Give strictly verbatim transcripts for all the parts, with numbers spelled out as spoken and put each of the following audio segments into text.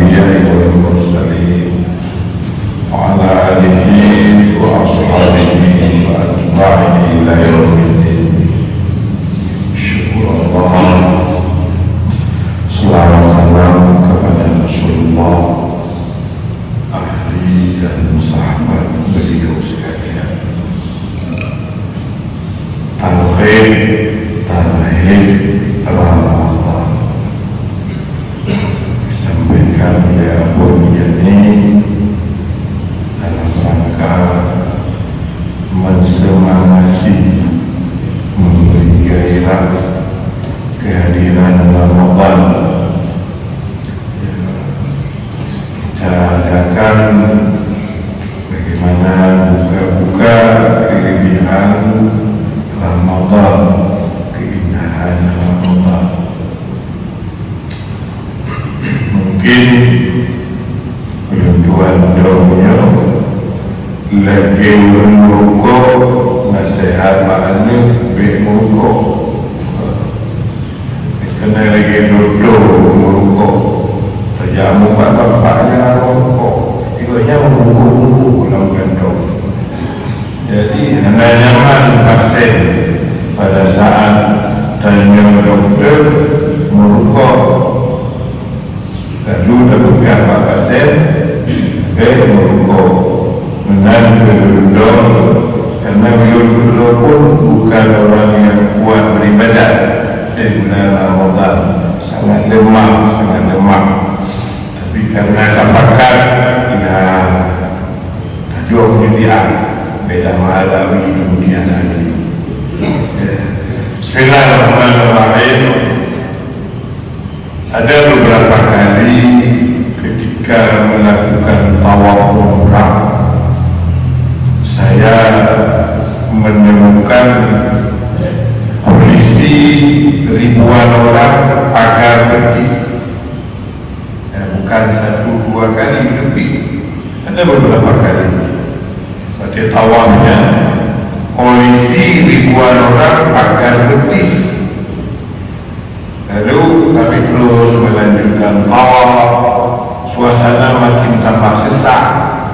والأنبياء والمرسلين وعلى آله وأصحابه وأتباعه إلى يوم الدين. Syukur Allah, selawat salam kepada Rasulullah, ahli dan sahabat beliau sekalian. Tarhib, tarhib Ramadan. Disampaikan oleh Abu Mujani dalam rangka mensemangati, memberi gairah kehadiran Ramadan. Kita adakan bagaimana buka-buka kelebihan Ramadan, keindahan Ramadan. Mungkin ulôn tuan dong nyoe lagèe ureueng meurukok, naseuhat bak aneuk bèk meurukok. Keunan lagèe doktô meurukok. Tajak meubat bapak jangan meurukok. Gobnyan meubungkôh-bungkôh lam kantô. Jadi, hana nyaman pasien pada saat tanyoe dokto meurukok. Lalu tapeugah bak pasien, "Bèk meurukok." Meunan keuh lôn dong, karena ulôn keudroe pun bukan orang yang kuat beribadat di bulan Ramadan. Sangat lemah, sangat lemah. Tapi karena tapakat, ya, tajok di tiang, beda mahal kami kemudian hari. Ya. Bismillahirrahmanirrahim. Ada beberapa kali ketika melakukan tawaf umrah, saya menemukan polisi ribuan orang pagar betis. Eh, bukan satu dua kali, lebih. Ada beberapa kali. Pada tawafnya, polisi ribuan orang pagar betis. Lalu kami terus melanjutkan tawaf. Suasana makin tambah sesak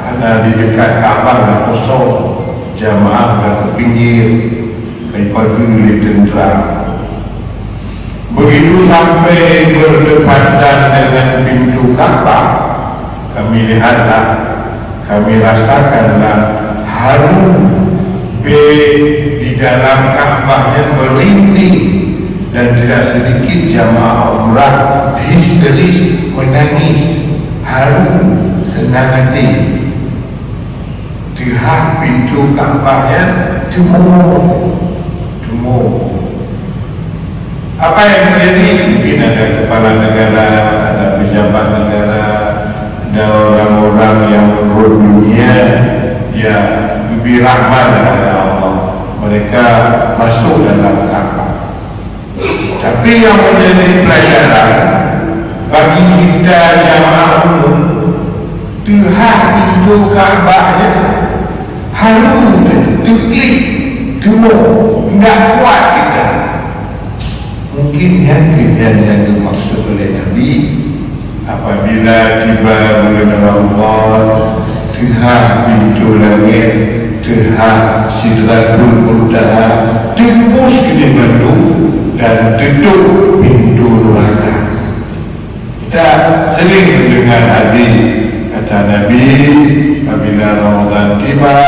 karena di dekat Ka'bah dah kosong, jamaah dah ke pinggir, ka ipageue lé tentera. Begitu sampai berdepatan dengan pintu Ka'bah, kami lihatlah, kami rasakanlah haru bèe di dalam Ka'bah nyan merinding dan tidak sedikit jamaah umrah histeris menangis, haru, senang hati. Teuhah pintu Ka'bah nyan teumo, teumo. Apa yang terjadi? Mungkin ada kepala negara, ada pejabat negara, ada orang-orang yang rot dunia, ya, geubri rahmat oleh Allah. Mereka masuk dalam Ka'bah. Tapi yang menjadi pelajaran bagi kita jamaah umum, teuhah pintu Ka'bah nyan, haru teuh, teuklik, teumo, ndak kuat kita. Mungkin nyan keuh nyan nyang geumaksud oleh Nabi, apabila tiba bulan Ramadan, teuhah pintu langét, teuhah Sidratul Muntaha, teumbus keudéh bandum dan teutôp pintu nuraka. Kita sering mendengar hadis, kata Nabi, apabila Ramadan tiba,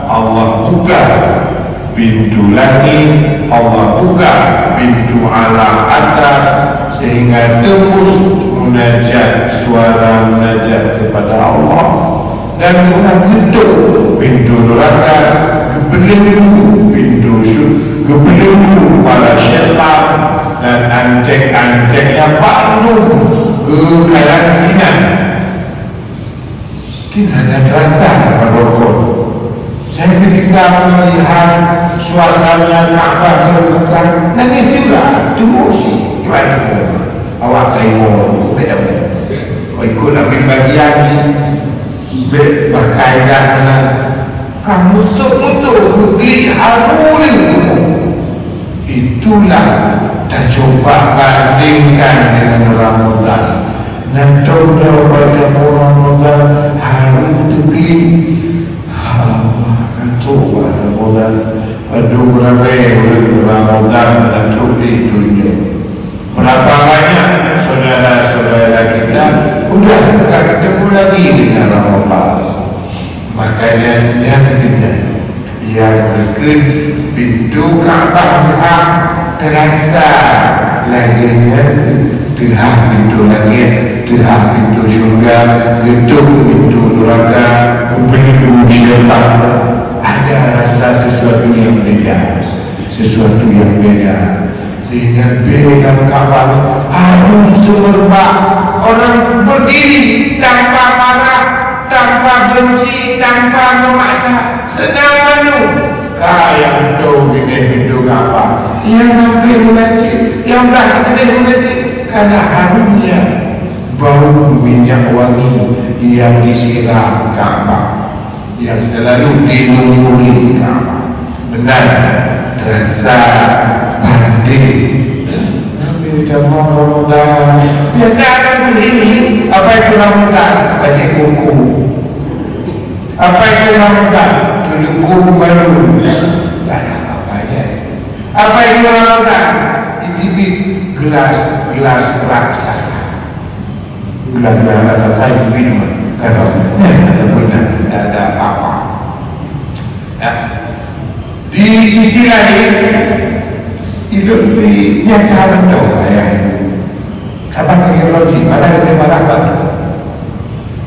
Allah buka pintu langit, Allah buka pintu alam atas, sehingga tembus munajat, suara munajat kepada Allah. Dan geupeugah geutôp pintu nuraka, geupeuleubu pintu syur-, geupeuleubu para syaitan dan antek-anteknya bandum geukarantina. Mungkin hana terasa pada rukun. Saya ketika melihat suasana Ka'bah terbuka, nangis juga. Tunggu sih, gimana? Awak kaimo, beda. Kau ikut ambil bagian ni. Bèk pakai dan ka meutuk-meutuk geubri haru lé. Itulah tacoba bandingkan dengan Ramadan. Nyan toh droe baca Ramadan harôh teupli. Haba ka trok Ramadan, padum ramé ureueng Ramadan na trok di donya. Berapa banyak saudara-saudara kita udah tak ketemu lagi dengan Ramadan. Makanya nyan keunan nyang geukheun pintoe Ka'bah teuhah, teurasa lagée nyan teuhah pintoe langét, teuhah pintoe syeuruga, geutôp pintoe nuraka, geubeuleubô syeuruga. Ada rasa sesuatu yang beda, sesuatu yang beda. Sehingga bak lam Ka'bah harôh seumeubak, orang berdiri tanpa marah, tanpa benci, tanpa memaksa, seunang mandum. Ka nyang toe binéh pintoe Ka'bah, nyang sampéng meunan cit, nyang blah keudeh meunan cit, karena harôhnya bau minyak wangi yang disiram Ka'bah, yang selalu dilumuri Ka'bah. Meunan teurasa banding. Nabi tamong Ramadan, biasa kan berhil-hil, apa itu Ramadan? Baca buku. Apa itu Ramadan? Teuleukum baru. Tak ada apa-apanya. Apa itu Ramadan? Itibit gelas-gelas raksasa. Gelas-gelas raksasa itibit mah. Kan? Tak ada benda, tak ada apa-apa. Ya. Di sisi lain, hidup di biasa mantong ayah. Kapan lagi roti, mana ada marah batu.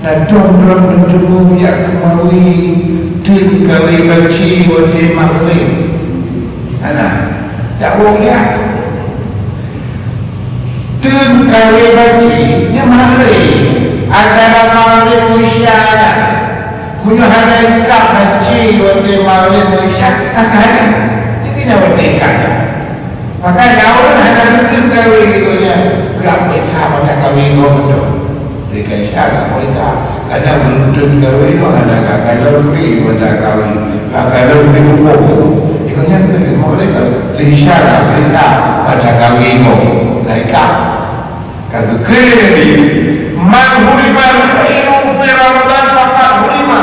Na dong droe meuteumé jak keumawi, teun kawé banci watée maghrib. Hana, jak woe liak. Teun kawé banci, nyan maghrib. Antara maghrib ngon isya nyan. Meunyoe hana ikab banci watée maghrib ngon isya, akan nyan. Jadi nyan watée ikab nyan. Maka daun hana rutin kawé geuh nyan, geujak peuriksa mata kawé gob beutôi. Di Kaisar geujak peuriksa, kadang rutin kawé nyoe hana ka kalon ri mata kawé, ka kalon ri huköm. Iko nyan keuh lé mereka, lé isyarat peuriksa mata kawé gob. Nah, ikab. Ka geukheun lé Nabi, "Man hurimal khairu fi Ramadan faqad hurima."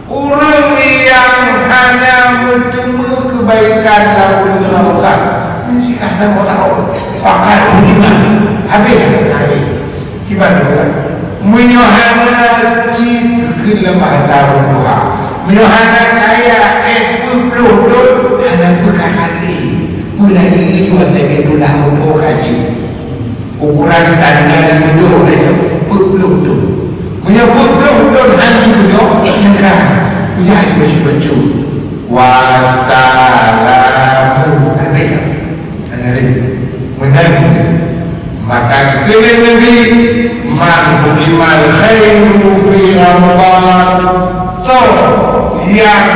Ureuëng nyang hana meuteumé keubaikan lam buleuen Ramadhan, nyan sikaih lam buleuen Ramadhan, faqad hurima, habéh kali. Kiban bukan? Meunyoe hana cit keu lam bahasa ureuëng tuha, meunyoe hana kaya ék peuet ploh thon, hana peukara lé, peue lagi itu watée geupeuna moto kaji. Ukuran standar beudôh lagée peuet ploh thon. Meunyoe peuet ploh thon hana beudôh, maka jak bacut-bacut. Wassalamu alaikum. Hana lé. Meunan. Maka keuneuk Nabi, "Man hurimal khairu fi Ramadan." Toh nyang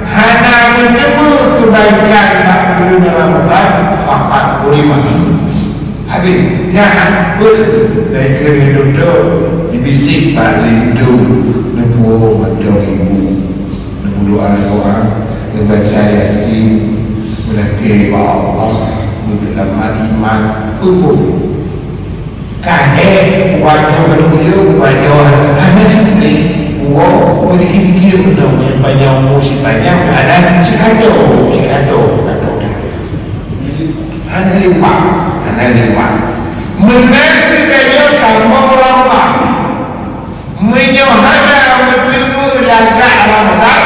hana meuteumé keubaikan bak buleuen Ramadan, faqad hurima. Habéh, nyan beutôi lé keu lé dokto, dibisik bak lintô, neupuwoe mantong ibu, neupeudoa doa, neubaca Yasin, meulakée bak Allah, meuseulamat iman, peue-peue. Kahé ubat nyoe keuneuk beucue, ubat nyoe hana jeuet lé, puwoe meudikit-dikit mantong, meunyoe panyang umu sipanyang, adan sikato, sikato, sikato. Hana liwat, hana liwat. Meunan geutanyoe tamong Ramadan. Meunyoe hana meuteumé lagak Ramadan,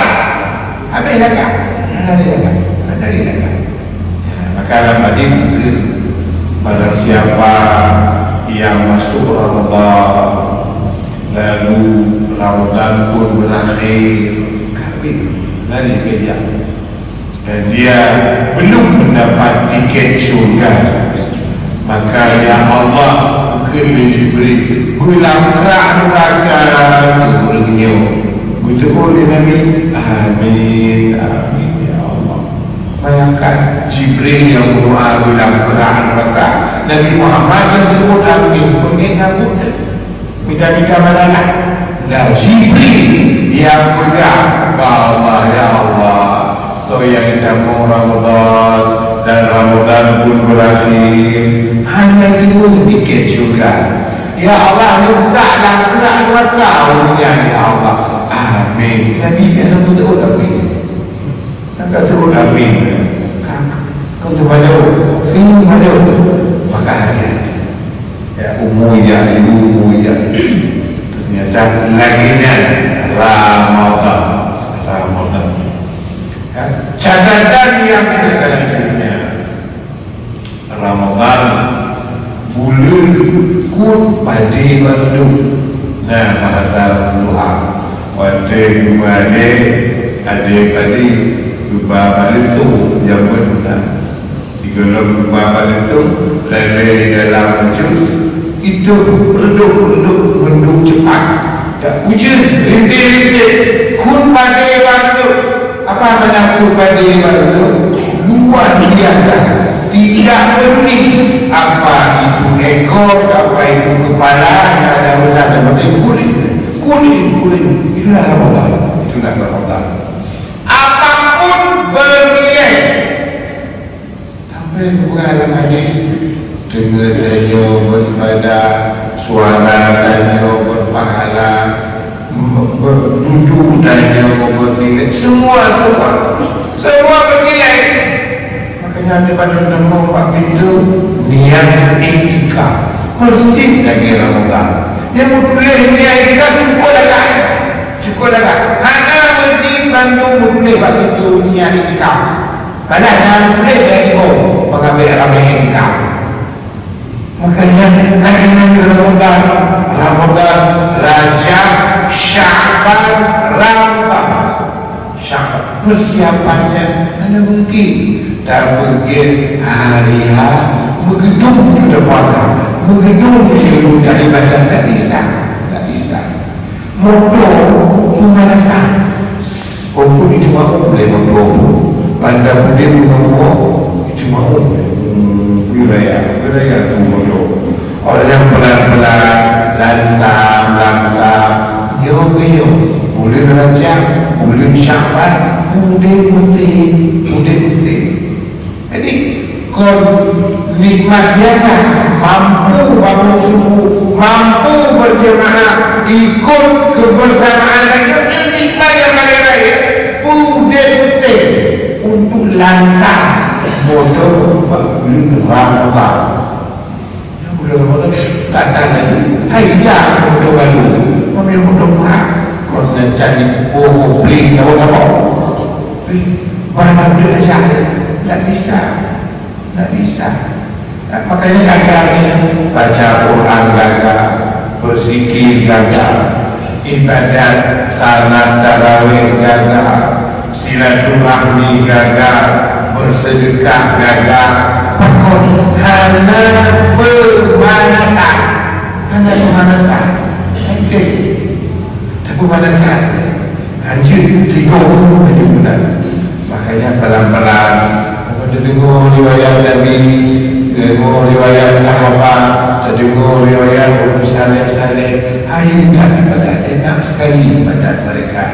habéh lagak. Hana lé lagak, hana lé lagak. Ya, maka lam hadis dikheun, barang siapa yang masuk Ramadan, lalu Ramadan pun berakhir, kafir, lari kejar. Dan dia belum mendapat tiket syurga. Maka, ya Allah, kheun lé Jibril, beulamkrak nuraka keu ureuëng nyoe. Beutôi lé Nabi, "Amin, amin, ya Allah." Bayangkan, Jibril nyang meudoa beulamkrak nuraka, Nabi Muhammad nyang sebut amin, peungéh nyang buet. Mita-mita malaikat. Dan Jibril nyang peugah bak Allah, "Ya Allah, soe nyang tamong Ramadan dan Ramadan pun berakhir, hana jeuet tiket syurga." Ya Allah, minta dan kena neraka dunia, ya Allah. Amin. Nabi kan betul, tapi nak kata amin. Kau tu pada, sini pada. Maka hati-hati. Ya, umur ya, umur ya. Ternyata lagi ni Ramadan. Ramadan. Ya, catatan yang selanjutnya. Ramadan, buleuen kut padé bandum. Nah, bahasa Tuhan. Watèe geuba adé, adé padé, geuba baleusoh jameun na. Di gohlom geuba baleusoh, lalé dalam ujeuen, itu reudôk-reudôk mendung cepat. Ka ujeuen rintik-rintik, kut padé bandum. Apa makna kut padé bandum? Luar biasa. Tidak peduli apa itu ekor, apa itu kepala, tidak ada urusan. Yang penting kulit, kulit, kulit. Itulah Ramadan. Itulah Ramadan. Apapun bernilai. Sampai bukan dalam hadis, telinga tanyoe beribadah, suara tanyoe berpahala, m-, ber-, duduk tanyoe bernilai. Semua, semua. Semua bernilai. Makanya, daripada tembong bak pintu, niat iktikaf. Persis lagi Ramadan. Dia meutuléh niat iktikaf cukup lagak. Cukup lagak. Hana meusti bandum meutuléh bak pintu niat iktikaf. Padahai na meutuléh dari iboh pengambil ramé iktikaf. Makanya, kainan Ramadan, Ramadan, Rajab, Sya'ban, Ramadan. Sya'ban. Persiapannya hana mungkin. Tapeugét hari ha, meugeudong tu puasa, meugeudong ilmu dari badan, tak bisa, tak bisa. Moto pemanasan. Walaupun itu maklum lé moto pun. Banda pudin meunyoe itu maklum. Hmm, wilayah, wilayah tu moto. Orang yang pelan-pelan, langsam, langsam. Nyoe ke nyoe. Buleuen Rajab, buleuen Sya'ban, pudin meuté, pudin meuté. Jadi, kon nikmat dia kan mampu bangun subuh, mampu berjamaah, ikut kebersamaan, itu nikmat yang paling raya. Pudin meuté untuk langsam moto bak buleuen Ramadan. Nyang buleuen Ramadan, shh, datang lagi. Hai, ya, moto baru. Mami moto murah. Kon dan cari boho beli, tahu apa? Eh, barang udah dah jadi. Tak bisa. Tak bisa. Nah, makanya gagal ini. Baca Quran gagal, berzikir gagal, ibadat salat tarawih gagal, silaturahmi gagal, bersedekah gagal. Pakon? Hana pemanasan. Hana pemanasan. Oke. Tak pemanasan. Anjir, tiga orang aja benar. Makanya pelan-pelan. Apa terdengar riwayat Nabi, terdengar riwayat sahabat, terdengar riwayat orang saleh-saleh. Hai, tak ibadat enak sekali ibadat mereka.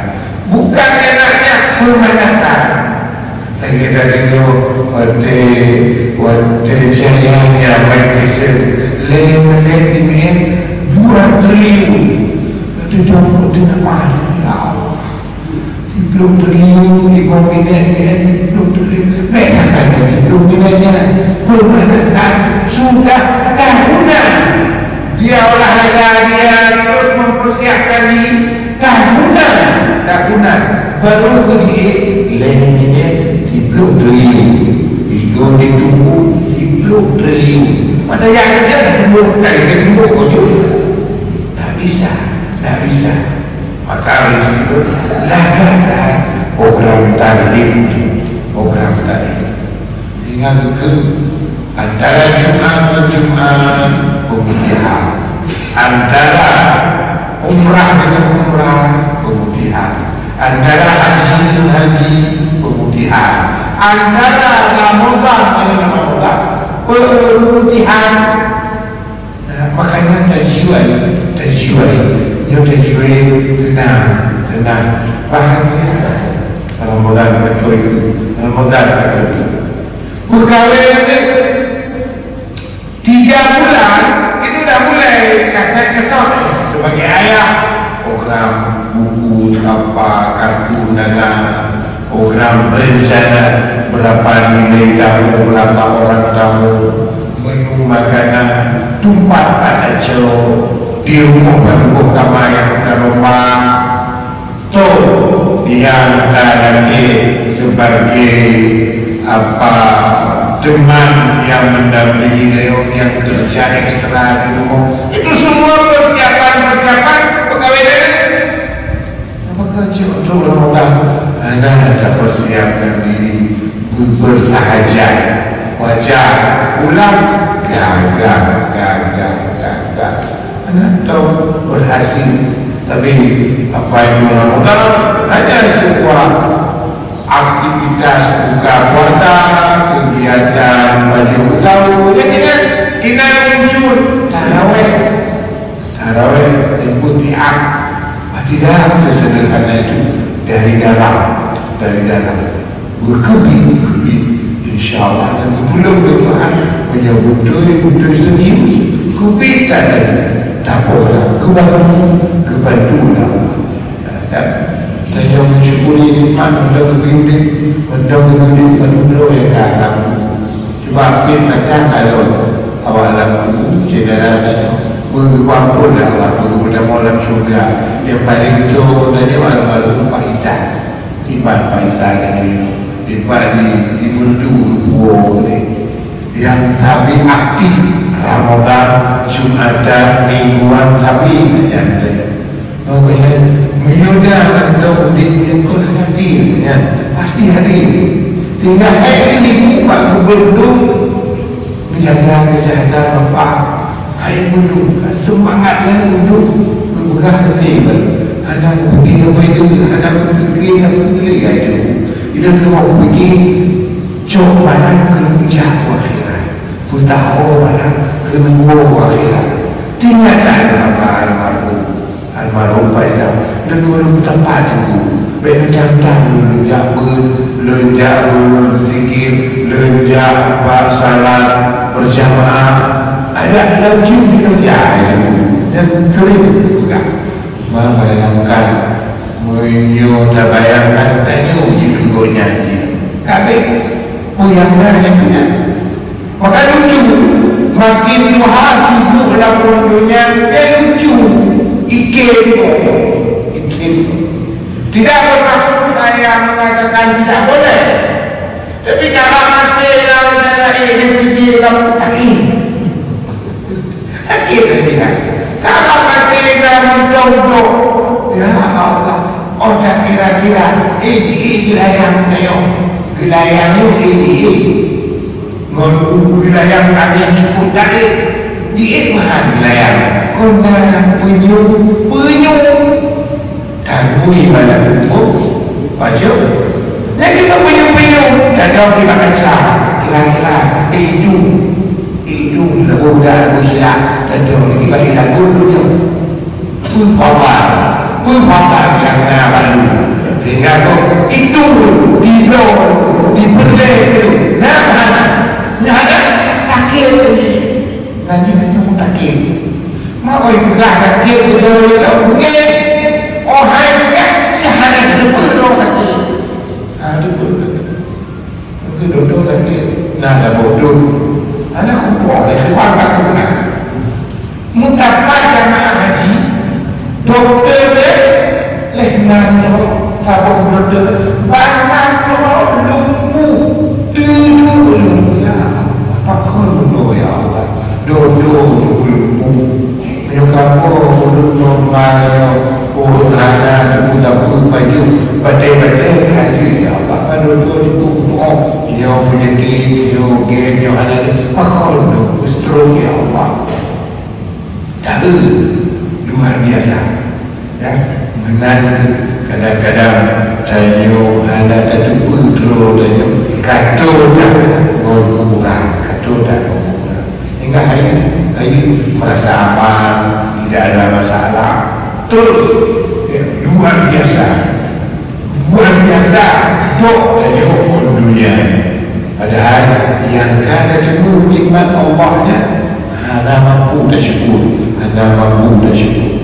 Bukan enaknya, pemanasan. Lagèe tadeungoe watèe, watèe jaya nyan main pisen, lhèe minèt dimeu'en dua triliun. Watèe dong watèe teuma, ya Allah. Siplôh triliun, lima minèt nyan siplôh triliun. Bèk takalon siplôh minèt nyan. Pemanasan sudah tahunan. Dia olahraga, dia terus mempersiapkan diri. Tahunan, tahunan. Baru keu di lhèe minèt siplôh triliun. Tiga ditunggu siplôh triliun. Padahai nyang kerja dah tumbuh, tadi dah tumbuh kujur. Tak bisa, tak bisa. Maka oleh sebab itu, lagak program taklim, program taklim. Ingat ke, antara Jumat ngon Jumat, pemutihan. Antara umrah dengan umrah, pemutihan. Antara haji dengan haji, pemutihan. Antara Ramadan dengan Ramadan, pemutihan. Nah, makanya tajiwai, tajiwai. Nyoe tajiwai tenang, tenang. Bahagia. Ramadan betul itu. Ramadan betul. Pegawai tiga bulan, itu dah mulai kasar Sebagai ayah, program buku, apa, kartu dana, program rencana, berapa nilai tamu, berapa orang tamu, menu makanan, tempat acara, di rumah, di rumah kamar yang kita rombak, Toh, nyang ka lakée sebagai apa, teman yang mendampingi nyoe nyang kerja ekstra di rumoh. Itu semua persiapan-persiapan pegawai negeri. Apakah cok trok Ramadan? Hana tapersiapkan diri bersahaja. Wajar, ulang, gagal, gagal, gagal. Anak tahu berhasil. Tapi apa yang dilakukan hanya sebuah aktivitas buka puasa, kegiatan baju tahu, ya tidak? Tidak muncul taraweh. Taraweh nyebut niat. Ah, tidak sesederhana itu. Dari dalam, dari dalam. Beukeubiet-beukeubiet, insya Allah akan geutulông lé Tuhan. Meunyoe beutôi-beutôi serius, keubiet that laju, taboh lah, geubantu, geubantu lé Allah. Dan tanyoe meusyukuri nikmat mantong geubri udép, mantong geubri udép, mantong droe nyang ka alam. Cuba ambil mata kalon awak laku syedara tanyoe, beureumpun lé Allah, beureumpun lam syurga. Nyang paleng cot tanyoe almarhum Pak Isa. Iban Pak Isa lagèe nyoe, iban di, di Meureudu geupuwoe geuh. Nyang sabe aktif Ramadhan, Jumatan, Mingguan, sabe sajan teuh. Makanya, meunyoe na mantong udép nyang kon hadir, nyan pasti hadir. Sehingga hai ilmu bak geubeudôh Menjaga kesehatan Bapak, hai guru, semangat nyan untuk geupeugah teuntèe, hana meupiké saboh idéh, hana meupiké nyang peue lé, hai guru. Ilôn teuma meupiké cok barang keu neujak u akhirat, peutaho barang keu neuwoe u akhirat. Tinggai that haba almarhum. Almarhum Pak Idam, lôn ureueng meutampat teungku. Bèk meutam-tam lôn jak beuet, lôn jak beuet zikir, lôn jak bak salat berjamaah. Adak laju lôn jak teungku. Dan sering geupeugah. Membayangkan, meunyoe tabayangkan, tanyoe jeuet keu gobnyan jih. Ka bèk, peue nyang na nyang keunan. Maka lucu, makin tuha sibuk lam donya, dia lucu. Iké boh, iké boh. Tidak bermaksud saya mengatakan tidak boleh. Tapi kalau maté lam jalan ini, dia kamu tak. Sakét hati kan? Kalau maté lam dong-dong, ya Allah, oh tak kira-kira, eh, eh, gelayang nyoe, gelayang nyoe, eh, eh. Ngon u wilayah angén cukup tarék, diék meuhan wilayah. Kon na peunyum, peunyum. Tagui bak lampôh, pajoh. Lagèe ngon peunyum-peunyum, tadong di bak kaca, kira-kira, eh, idong, idong, lagu muda, lagu sila, tadong di bak lagu dunia. Peue fadhal, peue fadhal nyang na bak lôn. Sehingga kok idong lôn, dibloe lôn, dipeureulèe lôn. Nah, nah, nah. Nyan ada sakét lagi. Nanti itu sakét. Mak oi peugah sakét, beutôi lom. Beutôi. Oh, hai peugah, seuhana teupeue droe sakét. Ha, teupeue sakét. Mungkin dokto sakét, nah, dah bodoh. Anak kumpul, eh, keluarga aku nak. Mutapa jamaah haji, dokto deh, leh nanggroe, saboh dokto, banyak lumpuh, tidur lumpuh. Ya Allah, pakon lumpuh, ya Allah. Dokto lumpuh. Meunyoe kamoe ureueng nyoe ma nyoe, oh, hana teupeu-teupeu pajoh, batèe-batèe ka jeuet, ya Allah, ka lôn tuwoe cukup, oh, nyoe peunyakét, nyoe gèt, nyoe hana lé, pakon lôn stroke, ya Allah. Tahe, luar biasa. Ya, meunan kheueh kadang-kadang tanyoe hana tateupeue droe tanyoe, ka troh that ngon kuburan, ka troh that ngon kuburan. Hingga hari, hari merasa aman, tidak ada masalah. Terus, ya, luar biasa. Luar biasa. Dok tanyoe ngon dunia. Padahal nyang ka tateupeue nikmat Allah nyan, ha, Hana mampu tasyukur, hana mampu tasyukur.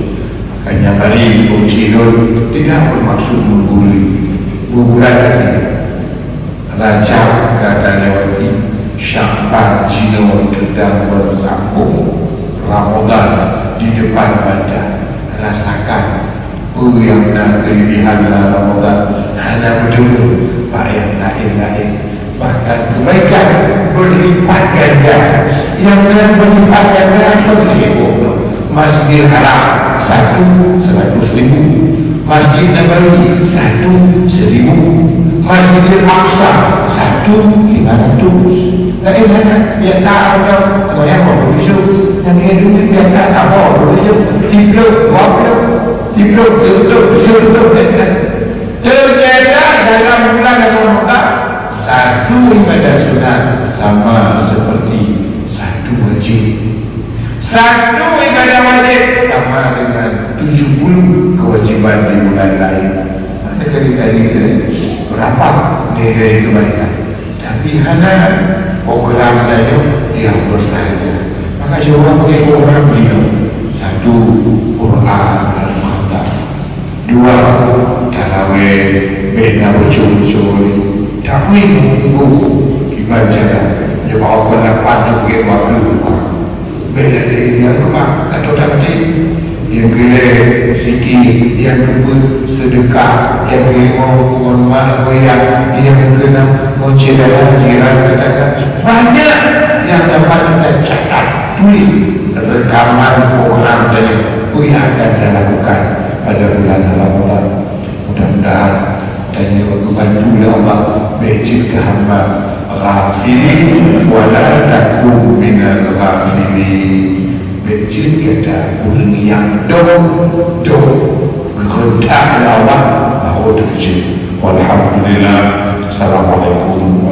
Makanya mari, puji lôn, tidak bermaksud menggurui. Buburan hati. Rajab ka talewati, Syakban jinoe teudang beusambong. Ramadan di depan mata. Rasakan peue nyang na keulebihan lam Ramadan, hana meuteumé bak nyang laén-laén. Bahkan kebaikan berlipat ganda. Nyang na berlipat ganda apa lé boh? Masjidil Haram satu seratus ribu, Masjid Nabawi satu seribu, Masjidil Aqsa satu lima ratus. Laén hana, biasa orang sembahyang dua puluh tujuh, nyang duek biasa saboh dua puluh tujuh, tiplok dua puluh, tiplok tujuh, tujuh, tujuh, laén-laén. Ternyata dalam bulan Ramadan, satu ibadah sunat sama seperti satu wajib. Satu ibadah wajib sama dengan tujuh puluh kewajiban di bulan lain. Mana kali-kali tu, berapa nilai kebaikan? Tapi hana program tanyoe nyang bersahaja. Maka cuba pakai program nyoe. Satu, Quran Al-Fatihah. Dua, tarawih, bèk na bocor-bocor. Tarawih nunggu kiban cara. Nyoe bak ukeue lapan nyoe peuget dua puluh. Bèk na lé nyang keumah atau taktik. Nyang keulhèe zikir, nyang keupeuet seudeukah, nyang keulimong ngon mak goyang, nyang keunam ngon syedara jiran tetangga. Banyak yang dapat kita catat, tulis rekaman program tadi, peue nyang akan talakukan pada bulan Ramadan. Mudah-mudahan tanyoe geubantu lé Allah, bèk jeuet keu hamba ghafilin, wa la takun minal ghafilin. Bèk jeuet gata ureueng nyang dong-dong geuheundak lé Allah baru teukeujeuet. Walhamdulillah. Assalamualaikum